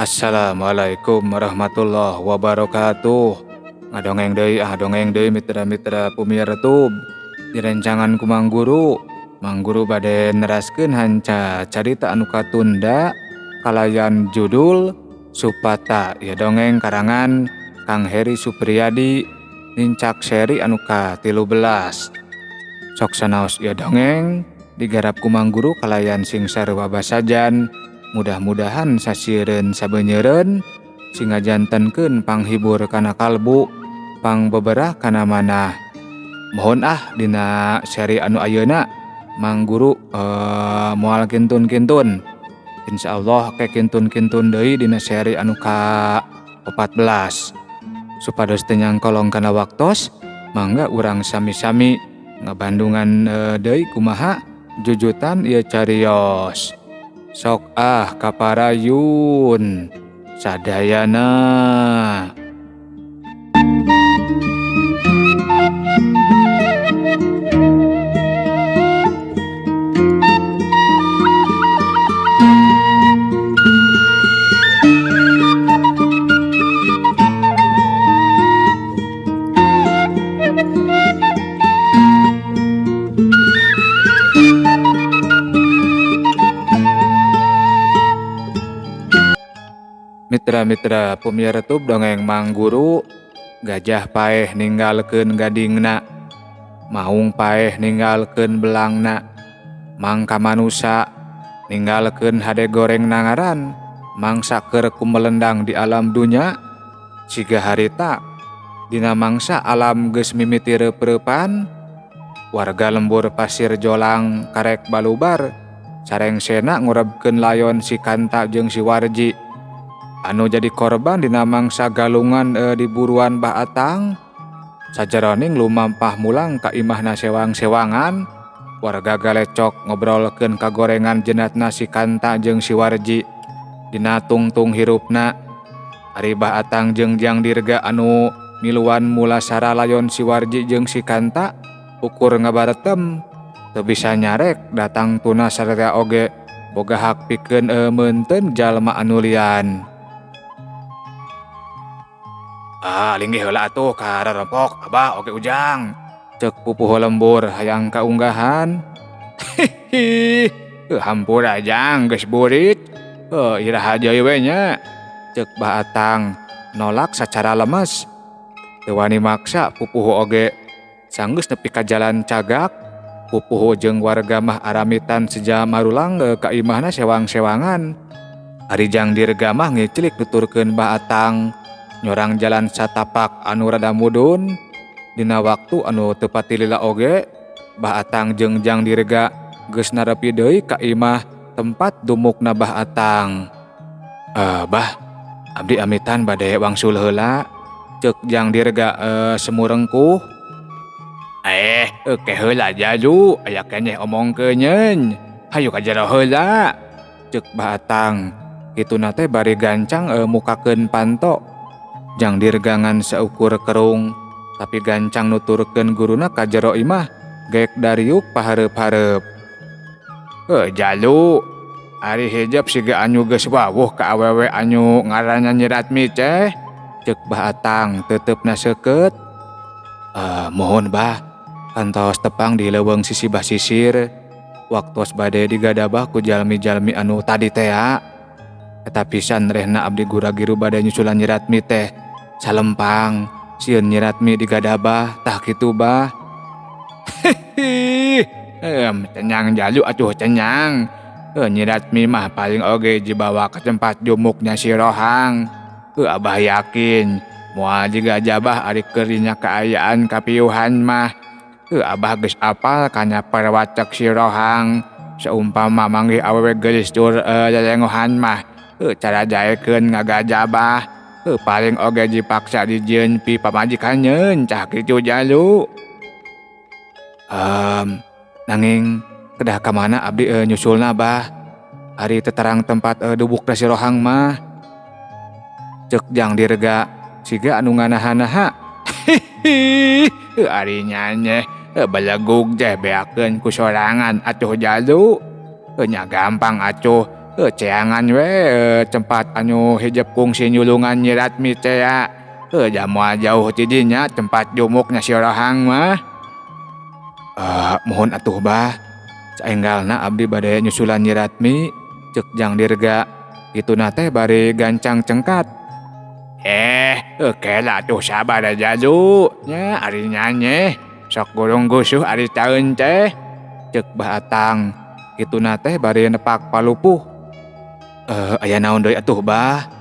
Assalamualaikum warahmatullahi wabarakatuh. Ngadongeng deui ah dongeng deui mitra-mitra pumiartub. Direncangan ku Mang Guru. Mang Guru bade neraskeun hanca carita anu katunda kalayan judul Supata ieu dongeng karangan Kang Heri Supriyadi nincak seri anu ka-13. Sok sanaos ieu dongeng digarap ku Mang Guru kalayan sing sarua basajan. Mudah-mudahan sasieureun sabenyeureun sing ngajantenkeun panghibur kana kalbu, pangbeberah kana manah. Mohon ah dina seri anu ayeuna Mang Guru moal kintun-kintun. Insyaallah ke kintun-kintun deui dina seri anu ka-14. Supados teu nyangkolong kana waktos, mangga urang sami-sami ngabandungan deui kumaha jujutan ieu carios. Sok ah kaparayun sadayana. Mitra-mitra pumiartub dongeng Mang Guru, gajah paeh ninggalkeun gadingna, maung paeh ninggalkeun belangna, mangka manusa ninggalkeun hade goreng nangaran, mangsa keur kumelendang di alam dunya, siga harita dina mangsa alam geus mimiti reup-reupan, warga lembur pasir jolang karek balubar, sarengsena ngurebkeun layon si Kanta jeung si Warji. Anu jadi korban dina mangsa galungan di buruan Bah Atang. Sajeroning lumampah mulang ka imahna sewang-sewangan, warga galecok ngobrolkeun kagorengan jenatna si Kanta jeung si Warji dina tungtung hirupna. Ari Bah Atang jeung Jang Dirga anu miluan mulasara layon si Warji jeung si Kanta ukur ngabaretem teu bisa nyarek datang tuna sarta oge boga hak pikeun meunteun jalma anu lian. Ah, linggih heula atuh ka rarempok, Abah oge Ujang. Ceuk pupuhu lembur hayang kaunggahan. Hihi, hampura Jang geus burit. Iraha deui we nya. Ceuk Bah Atang nolak sacara lemes. Teu wani maksa pupuhu oge. Sanggeus nepi ka jalan cagak, pupuhu jeung warga mah aramitan seja marulang ka imahna sewang-sewangan. Ari Jang Dirga mah ngiclik nuturkeun Bah Atang. Nyorang jalan satapak anu rada mudun dina waktu anu teu pati lila oge Bah Atang jeung Jang Dirga geus narepi deui ka imah tempat dumukna Bah Atang. Bah, abdi amitan bade wangsul heula, ceuk Jang Dirga semurengkuh. Ke heula jaju, aya keneh omongkeun nyeun. Hayu ka jero heula, ceuk Bah Atang. Kituna teh bari gancang mukakeun panto. Jang Dirgangan saukur kerung, tapi gancang nuturkeun guruna ka jero imah, gek dariuk pahareup-hareup. Jalu, ari hijab siga anyu geus wawuh ka awewe anyu ngaranna nyirat miceh, ceuk Bah Atang teutepna seukeut. Mohon Bah, kantos tepang di leuweung sisi basisir, waktos bade digadabah ku jalmi-jalmi anu tadi tea. Eta pisan rehna abdi gura-giru bade nyusulan nyirat mi teh salempang sieun nyirat mi digadabah tah kitu Bah. Hihi, cenyang jalu atuh cenyang. Nyirat mi mah paling oge dibawa ke tempat jumuknya si Rohang. Abah yakin moal digajabah ari keur dina kaayaan kapiuhan mah. Abah geus apal kana parwacek si Rohang. Saumpama manggih awewe geulis tur lelengohan mah cara jaekeun ngagajabah. Paling oge dipaksa dijieun pi pamajikan nyeun cah kitu jalu. Nanging kedah ka mana abdi nyusulna Bah? Ari teterang tempat dubukna si Rohang mah. Ceuk Jang Dirga siga anu nganaha-naha. Hihi, ari nyanyeh belegug teh beakeun ku sorangan atuh jalu. Nya gampang atuh. Heuh ceangan we tempat anu hijep kungsi nyulungan Nyi Ratmi tea. Heuh da moal jauh ti dinya tempat jumukna si Rohang mah. Muhun atuh bah, saenggalna abdi bade nyusulan Nyi Ratmi, ceuk Jang Dirga. Kituna teh bari gancang cengkat. Eh, kela atuh sabar jalu nya ari nyanyeh sok gurung gusuh ari taeun teh. Ceuk Bah Atang. Kituna teh bari nepak palupuh. Aya naon deui atuh bah?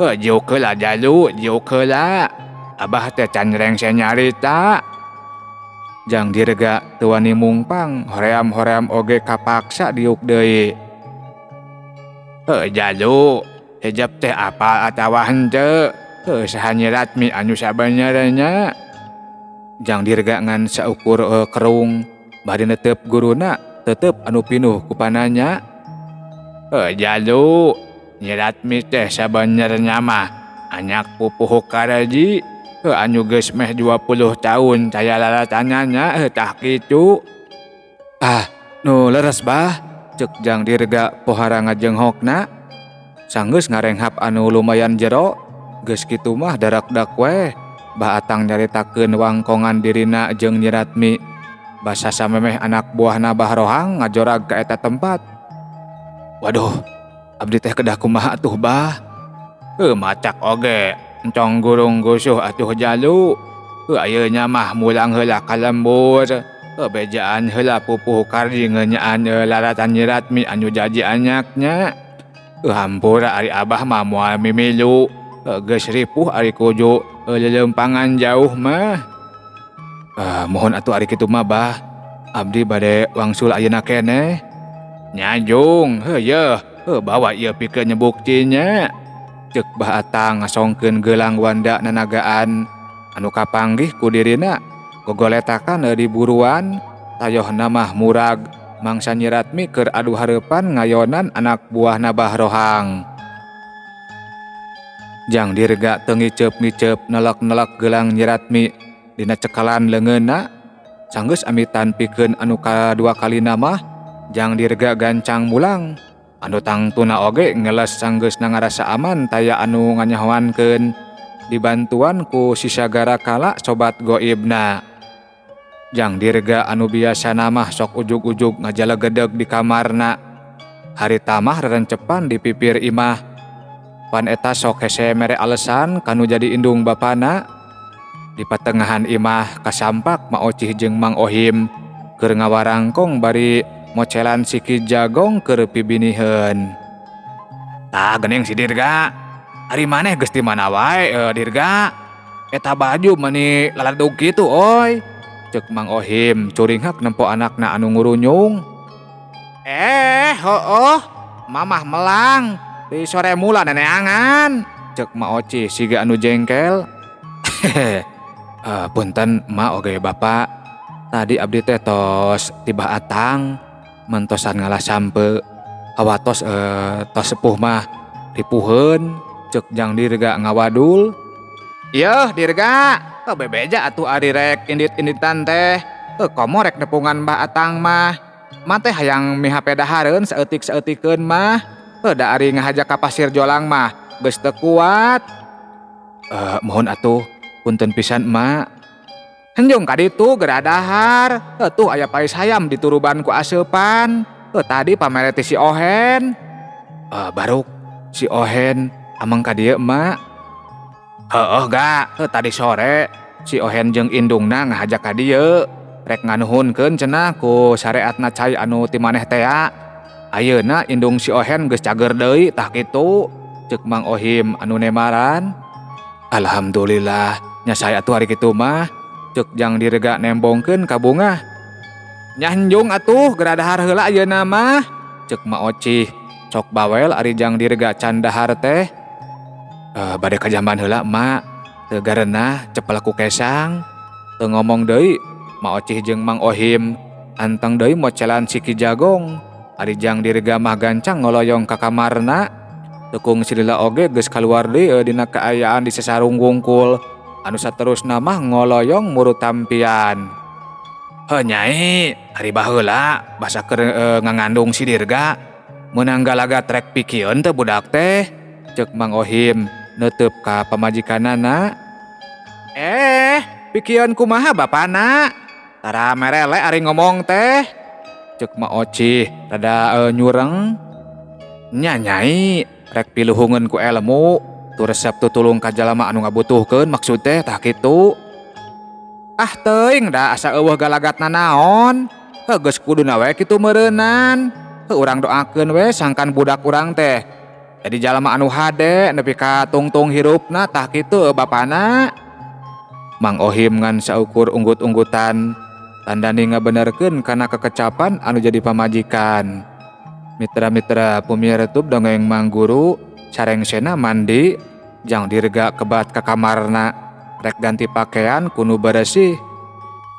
Heuh jiuk heula jalu, jiuk heula. Abah teh can rengse nyarita. Jang Dirga teu wani mungpang, hoream-hoream oge kapaksa diuk deui. Heuh jalu, hijep teh apal atawa henteu? Heuh saha Nyi Ratmi anu sabenerna? Jang Dirga ngan saukur kerung, bari neteup guruna tetep anu pinuh ku pananya. Heuh jalu, Nyi Ratmi teh sabenerna mah anyak pupuhu Karji. Heuh anu geus meh 20 taun taya lalatanana heuh tah kitu. Ah, nu leres bah, ceuk Jang Dirga pohara ngajenghokna. Sanggeus ngarenghap anu lumayan jero, geus kitu mah darakdak we. Bah Atang nyaritakeun wangkongan dirina jeung Nyi Ratmi. Basa samemeh anak buahna Bah Rohang ngajorag ka eta tempat. Waduh, abdi teh kedah kumaha atuh bah? Heuh macak oge, entong gurung gusuh atuh jalu. Heuh ayeuna mah mulang heula ka lembur. Heuh bejaan heula pupuhu Karji ngenyaan lalatan Nyi Ratmi anu jadi anyaknya. Heuh hampura ari abah mah moal mimilu. Heuh geus ripuh ari kudu leuleumpangan jauh mah. Mohon atuh ari kitu mah bah. Abdi bade wangsul ayeuna keneh. Nyajung, heuh yeuh, heuh bawa ieu pikeun nyebuktinya. Ceuk Bah Atang ngasongkeun gelang wanda nanagaan anu kapanggih ku dirina gogoletakan di buruan tayohna mah murag mangsa Nyi Ratmi keur adu hareupan ngayonan anak buahna Bah Rohang. Jang Dirga teu ngiceup-ngiceup nelek-nelek gelang Nyi Ratmi dina cekalan leungeunna sanggeus amitan pikeun anu kadua kalina mah Jang Dirga gancang mulang. Anu tangtuna oge ngeles sanggeusna ngarasa aman taya anu nganyahoankeun dibantuan ku sisagara kala sobat goibna. Jang Dirga anu biasana mah sok ujug-ujug ngajalegedeg di kamarna. Harita mah rerencepan di pipir imah. Pan eta sok hese mere alesan kanu jadi indung bapana. Di patengahan imah kasampak Ma Ocih jeung Mang Ohim keur ngawarangkong bari mocelan siki jagong keur pibiniheun. Tah geuning si Dirga. Ari maneh geus di mana wae Dirga? Eta baju mani laladug kitu oi. Ceuk Mang Ohim curinghak nempo anakna anu ngurunyung. Hooh, mamah melang di sore mula neneangan. Ceuk Ma Ocih siga anu jengkel. Punten ma oge bapak. Tadi abdi teh tos tiba atang mentosan ngalah sampe. Awatos tos sepuh mah ripuheun. Ceuk Jang Dirga ngawadul. Yeuh Dirga, bebeja atuh ari rek indit-inditan teh. Komo rek nepungan Mbah Atang mah. Ma teh hayang mihape dahareun saeutik-saeutikeun mah. Da ari ngahaja ka pasir jolang mah geus teu kuat. Mohon atuh punten pisan emak. Henjung ka ditu geura dahar. Tuh aya pais hayam dituruban ku aseupan. Tadi pamere ti si Ohen. Baruk si Ohen ameng ka dieu emak. Heueuh ga, tadi sore si Ohen jeung indungna ngahaja ka dieu. Rek nganuhunkeun cenah ku sareatna cai anu ti maneh tea. Ayeuna indung si Ohen geus cager deui tah kitu. Ceuk Mang Ohim anu nemaran. Alhamdulillah nya sae atuh ari kitu mah. Ceuk Jang Dirga nembongkeun ka bungah. Nya henjung atuh geura dahar heula ayeuna mah. Ceuk Ma Ocih sok bawel ari Jang Dirga can dahar teh. Bade ka jamban heula emak. Teu garenah cepel ku kesang. Teu ngomong deui Ma Ocih jeung Mang Ohim anteng deui mocelan siki jagong. Ari Jang Dirga mah gancang ngoloyong ka kamarna. Tekung silila oge geus kaluar deui dina kaayaan di sesarung wungkul. Anu saterusna mah ngoloyong muru tampian. Heuh nyai, ari baheula basa keur ngangandung si Dirga. Meunang galagat rek pikieun teu budak teh? Ceuk Mang Ohim neuteub ka pamajikanana. Eh, pikieun kumaha bapana? Tara merele ari ngomong teh. Ceuk Ma Ocih rada nyureng. Nya Nyai, rek piluhungeun ku elmu, tur resep tutulung ka jalma anu ngabutuhkeun maksud teh tah kitu. Ah teuing da asa eueuh galagatna naon. Heuh geus kuduna we kitu meureunan. Heuh urang doakeun we sangkan budak urang teh jadi jalma anu hade nepi ka tungtung hirupna tah kitu bapana. Mang Ohim ngan saukur unggut-unggutan tandani ngabenerkeun kana kekecapan anu jadi pamajikan. Mitra-mitra pamiarsa YouTube Dongeng Mang Guru, sarengsena mandi jang dirga kebat ka kamarna rek ganti pakaian kunu beresih.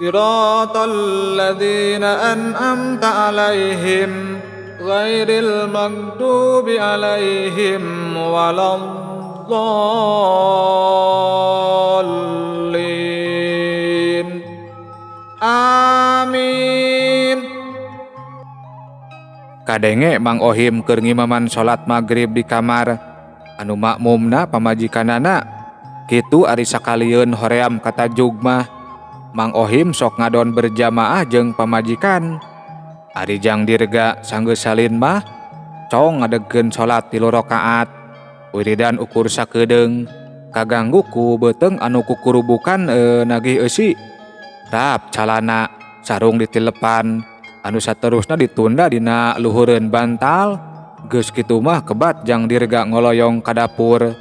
Siratal ladzina an'amta alaihim ghairil maghdubi alaihim waladdallin. Amin. Kadenge Mang Ohim keur ngimaman salat magrib di kamar anu makmumna pamajikanana. Kitu ari sakalieun hoream katajug mah Mang Ohim sok ngadon berjamaah jeung pamajikan. Ari jang dirga sanggeus salin mah cong ngadegkeun salat 3 rakaat. Wiridan ukur sakedeung kaganggu ku beuteung anu kukurubukan nagih eusi. Rap calana sarung ditilepan anu saterusna ditunda dina luhureun bantal. Geus kitu mah kebat jang dirga ngoloyong ka dapur.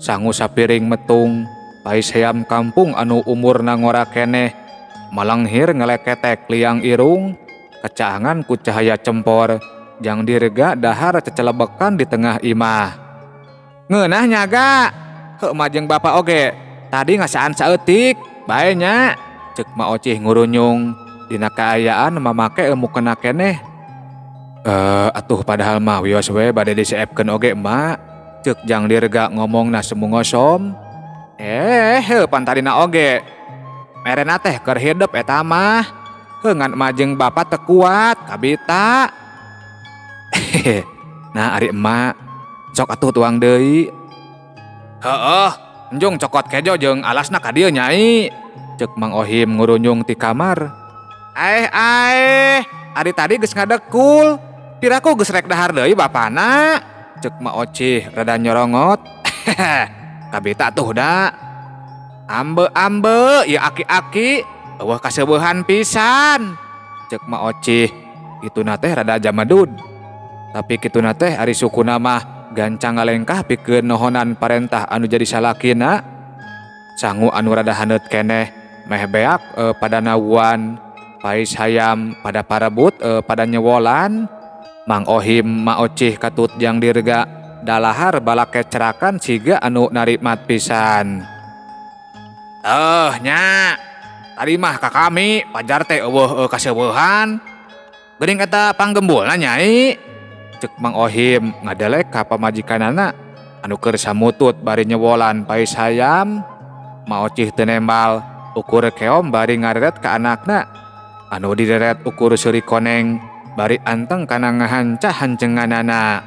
Sangu sapiring metung pais hayam kampung anu umurna ngora keneh malanghir ngeleketek liang irung kecaangan ku cahaya cempor. Jang dirga dahar cecelebekan di tengah imah. Ngeunah nyaga heuh majeng bapak oge tadi ngasaan saeutik bae nya. Ceuk Ma Ocih ngurunyung dina kaayaan mamake mukena keneh. Atuh padahal mah wios we bade diseepkeun oge emak. Ceuk jang dirga ngomongna semu ngosom. Heuh pan tadina oge merena teh keur hidep eta mah. Heuh ngan emak jeung bapak teu kuat kabita. Nah ari emak sok atuh tuang deui. Heueuh enjung cokot kejo jeung alasna ka dieu Nyai. Ceuk Mang Ohim ngurunyung ti kamar. Aeh aeh ari tadi geus ngadekul piraku geus rek dahar deui bapana. Ceuk Ma Ocih rada nyorongot. Kabita tuh da. Ambe-ambe ieu aki-aki eueuh kaseueuhan pisan. Ceuk Ma Ocih kituna teh rada jamadud. Tapi kituna teh ari sukuna mah gancang ngalengkah pikeun nohonan parentah anu jadi salakina. Sangu anu rada haneut keneh meh beak pada nawuan pais hayam pada parebut pada nyewolan. Mang Ohim Ma Ocih katut jang dirga dalahar balakecrakan siga anu narimat pisan. Nya tadi mah ka kami pajar teh eueuh kaseueuhan. Geuning eta panggembulna Nyai. Ceuk Mang Ohim ngadelek ka pamajikanana anu keur samutut bari nyewolan pais hayam. Ma Ocih teu nembal ukur keom bari ngareret ka anakna anu dideret ukur seuri koneng bari anteng kana ngahancah hancenganana.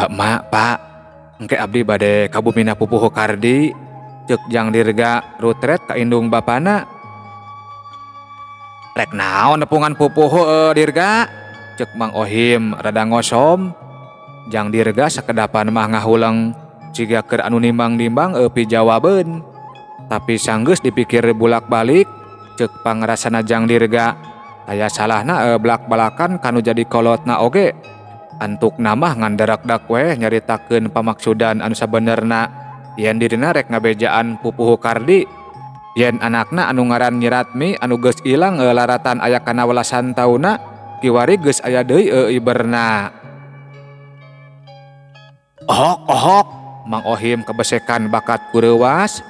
Mak, Pak, engke abdi bade ka bumina pupuhu Kardi. Ceuk jang dirga rutret ka indung bapana. Rek naon nepungan pupuhu dirga? Ceuk Mang Ohim rada ngosom. Jang dirga sakedapan mah ngahuleng siga keur anu nimbang-nimbang pijawabeun. Tapi sanggeus dipikir bulak-balik ceuk pangrasana jang dirga aya salahna belak-belakan kanu jadi kolotna oge. Antuk namah ngan darakdak weh nyaritakeun pamaksudan anu sabenerna yen dirina rek ngabejaan pupuhu Kardi. Yen anakna anu ngaran Nyi Ratmi anu geus ilang laratan aya kana welasan tauna kiwari geus aya deui iberna. Ohok ohok Mang Ohim kebesekan bakat kureuwas.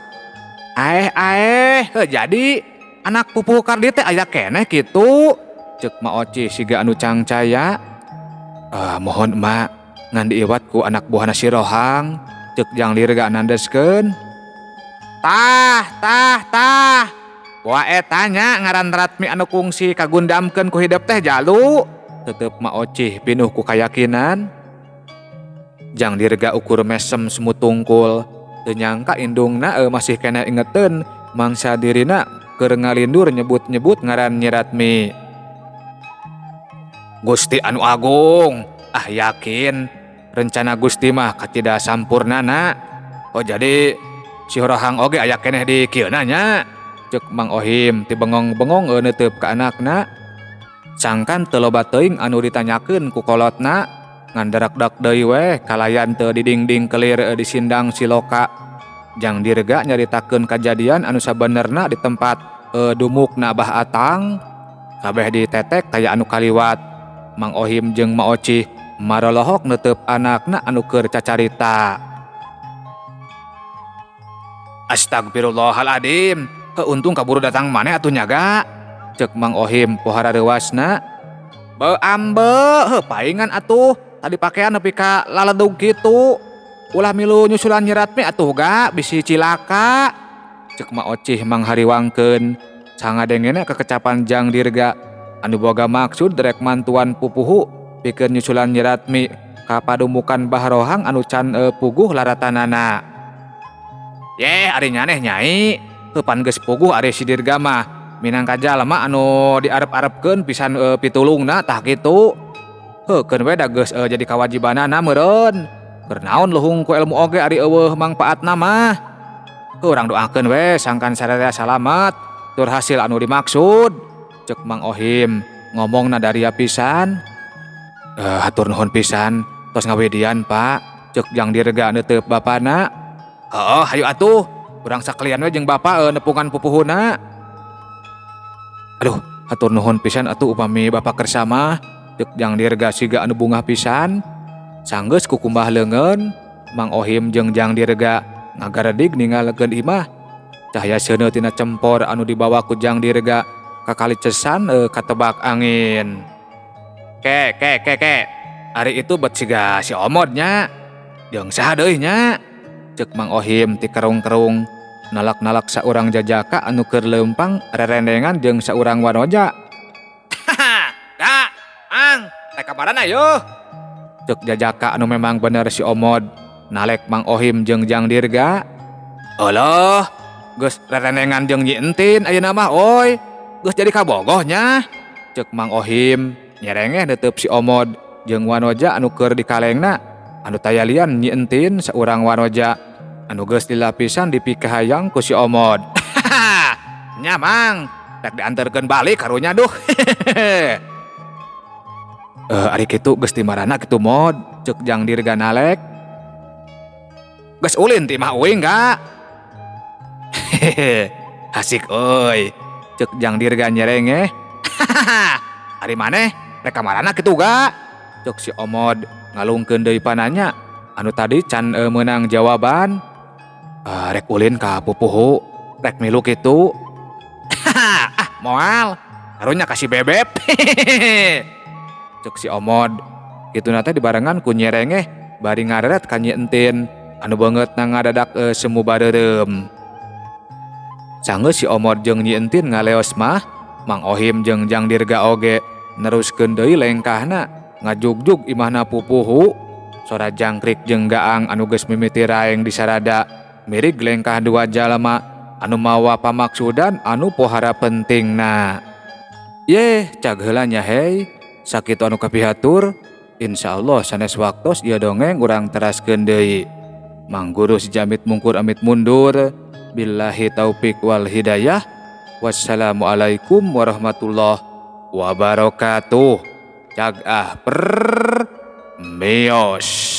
Aeh aeh heuh jadi anak pupuhu Kardi teh aya keneh kitu. Ceuk Ma Ocih siga anu cangcaya. Mohon emak ngan diiwat ku anak buahna si Rohang. Ceuk jang dirga nandeskeun. Tah tah tah Wa eta nya ngaran Ratmi anu kungsi kagundamkeun ku hidep teh jalu. Tetep Ma Ocih pinuh ku kayakinan. Jang Dirga ukur mesem semu tungkul. Teu nyangka indungna masih keneh ingeteun mangsa dirina keur ngalindur nyebut-nyebut ngaran Nyi Ratmi. Gusti anu agung, ah yakin rencana Gusti mah kacida sampurnana. Oh jadi si Rohang oge aya keneh di kieuna nya. Ceuk Mang Ohim ti bengong-bengong neuteup ka anakna. Sangkan teu loba teuing anu ditanyakeun ku kolotna, ngan darakdak deui weh kalayan teu didingding kelir di sindang siloka. Jang Dirga nyaritakeun kajadian anu sabenerna di tempat dumukna Bah Atang. Kabeh ditetek kaya anu kaliwat. Mang Ohim jeung Ma Ocih marolohok neuteup anakna anu keur cacarita. Astagfirullahaladzim, untung kaburu datang maneh atuh nyaga. Ceuk Mang Ohim pohara reuasna. Beu ambe, heuh paingan atuh, tadi pakean nepi ka laledug kitu. Ulah milu nyusulan Nyi Ratmi atuh ga, bisi cilaka. Ceuk Ma Ocih manghariwangkeun. Sangadengena kekecapan Jang Dirga anu boga maksud rek mantuan pupuhu pikeun nyusulan Nyi Ratmi ka padumukan Bah Rohang anu can puguh laratanana. Yeh ari nyaneh nyai, heuh pan geus puguh ari si Dirga mah. Minangka jalma anu diarep-arepkeun pisan pitulungna tah kitu. Heuh keun we da geus jadi kawajibanana meureun. Keur naon luhung ku ilmu oge ari eueuh mangpaatna mah. Heuh urang doakeun we sangkan sararea salamet tur hasil anu dimaksud. Ceuk Mang Ohim ngomongna daria pisan. Hatur nuhun pisan tos ngawidian Pak. Ceuk Jang Dirga neuteup bapana. Heuh hayu atuh urang sakalian we jeung bapa nepungan pupuhuna. Aduh, hatur nuhun pisan atuh upami bapa kersa mah. Ceuk Jang Dirga siga anu bungah pisan. Sanggeus kukumbah leungeun, Mang Ohim jeung Jang Dirga ngagaredig ninggalkeun imah. Cahaya seuneu tina cempor anu dibawa ku Jang Dirga kakalicesan katebak angin. Ke ke ke ke. Ari itu bet siga si Omod nya. Jeung saha deui nya? Ceuk Mang Ohim ti kerung-kerung. Nalak-nalak saurang jajaka anu keur leumpang rerendengan jeung saurang wanoja. Haha, da, Mang, rek kamarana yeuh? Ceuk jajaka anu memang bener si Omod nalek Mang Ohim jeung Jang Dirga. Euloh, geus rerendengan jeung Nyi Entin ayeuna mah euy. Geus jadi kabogoh nya. Ceuk Mang Ohim nyerengeh neuteup si Omod jeung wanoja anu keur dikalengna anu tayalian Nyi Entin saurang wanoja anu geus dilapisan dipikahayang ku si Omod. Nya Mang, rek dianterkeun balik karunya duh. Ari kitu geus dimarana kitu Mod, ceuk Jang Dirga nalek. Geus ulin ti imah uing ga? Hasik euy, ceuk Jang Dirga nyerengeh. Ari maneh rek kamarana kitu ga? Ceuk si Omod ngalungkeun deui pananya anu tadi can meunang jawaban. Rek ulin ka pupuhu, rek milu kitu. Ah moal, karunya ka si Bebep. Ceuk si Omod kituna teh dibarengan ku nyerengeh bari ngareret ka Nyi Entin anu beungeutna ngadadak semu bareureum. Sanggeus si Omod jeung Nyi Entin ngaleos mah, Mang Ohim jeung Jang Dirga oge neruskeun deui lengkahna ngajugjug imahna pupuhu. Sora jangkrik jeung gaang anu geus mimiti raeng disarada mirig lengkah dua jalma anu mawa pamaksudan anu pohara pentingna. Yeh, cag heula nya hei, sakitu anu kapihatur, insyaallah sanes waktos ieu dongeng urang teraskeun deui. Mang Guru si Jamit mungkur amit mundur. Billahi taufik wal hidayah. Wassalamualaikum warahmatullahi wabarakatuh. Cag ah per mios.